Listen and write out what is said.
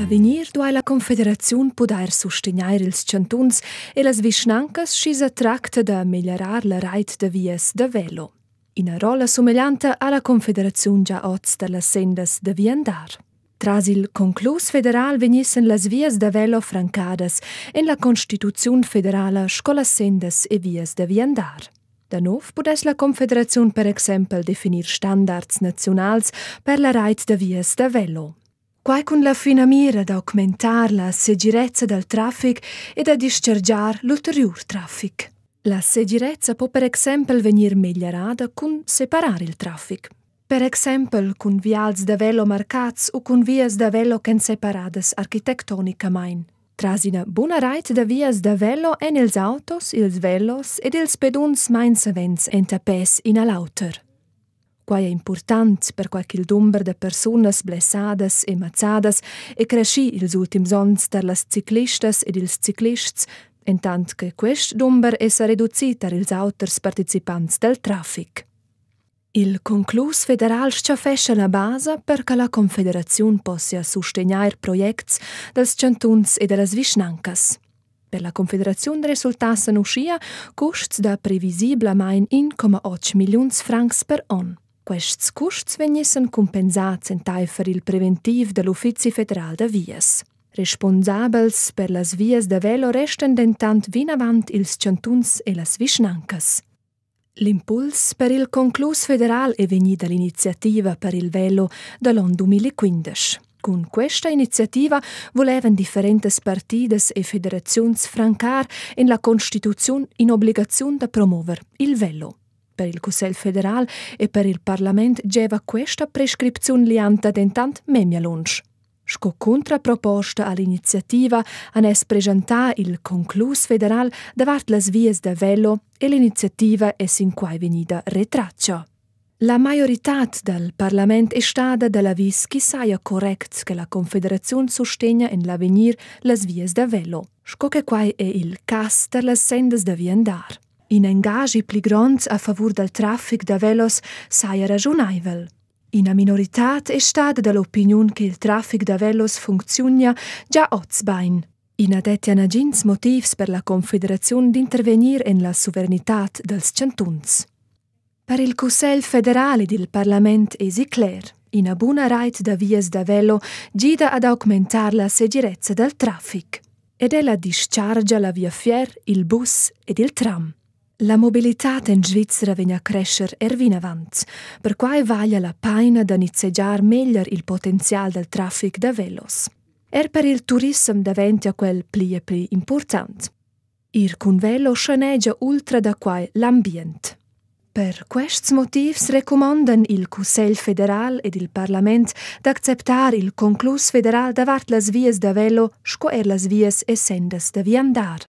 l'avegnir duai la Confederaziun pudair sustegnair ils chantuns e las vischnancas sch'i sa tracta da meglierar la rait da vias da velo. Ina rolla sumeglianta ha la Confederaziun gia oz tar las sendas da viandar. Tras il conclus federal vegnissen las vias da velo francadas en la Constituziun federala sco las sendas e vias da viandar. Da nov pudess la Confederaziun per exempel definir standards naziunals per la rait da vias da velo. Quai cun la finamira d'augmentar la segirezza dal traffic e da distgargiar l'ulteriur traffic. La segirezza po per exempel vegnir meglierada cun separar il traffic. Per exempel cun vials da velo marcats u cun vias da velo ch'èn separadas architectonicamain. Tras ina buna rait da vias da velo èn ils autos, ils velos ed ils peduns main savens enta pes in a l'auter. Quai è impurtant, perquai ch'il dumber da persunas blessadas e mazzadas è creschì ils ultims onns tar las ciclistas ed ils ciclists, entant che quest dumber è sa reducì tar ils auters participants dal traffic. Il conclus federal stgaffescha la basa per che la Confederaziun possia sustegnair projects dals chantuns e da las vischnancas. Per la Confederaziun resultassan uschia custs da previsiblamain 1,8 milliuns francs per onn. Quests custs vegnissan cumpensads entaifer il preventiv da l'Uffizi federal da vias. Responsabels per las vias da velo restan dentant vinavant ils chantuns e las vischnancas. L'impuls per il conclus federal è vegnì da l'iniziativa per il velo da l'onn 2015. Cun questa iniziativa vulevan differentas partidas e federaziuns francar en la constituziun in'obligaziun da promover il velo. Per il Cussegl federal e per il parlament gieva questa prescripziun lianta dentant memia lunsch. Sco cuntraproposta all'iniziativa han els preschentà il conclus federal davart las vias da velo e l'iniziativa è sin quai vegnida retratga. La maioritad dal parlament è stada da l'avis ch'i saja correct che la Confederaziun sustegna en l'avegnir las vias da velo, sco che quai è il cas tar las sendas da viandar. In engaschi pli grond a favur dal traffic da velos saja raschunaivel. Ina minoritad è stada da l'opiniun che il traffic da velos funcziunia gia oz bain. I na dettia nagins motivs per la Confederaziun d'intervegnir en la suveranitad dals chantuns. Per il Cussegl federal ed il parlament èsi cler. Ina buna rait da vias da velo gida ad augmentar la segirezza dal traffic. Ed ella dischargia la viafier, il bus ed il tram. La mobilitad en Svizra vegn a crescher er vinavant. Perquai vaglia la paina da nizzegiar meglier il potenzial dal traffic da velos. Er per il turissem daventia quel pli e pli impurtant. Ir cun velo schanegia ultra da quai l'ambient. Per quests motivs recumondan il Cussegl federal ed il parlament d'acceptar il conclus federal davart las vias da velo sco er las vias e sendas da viandar.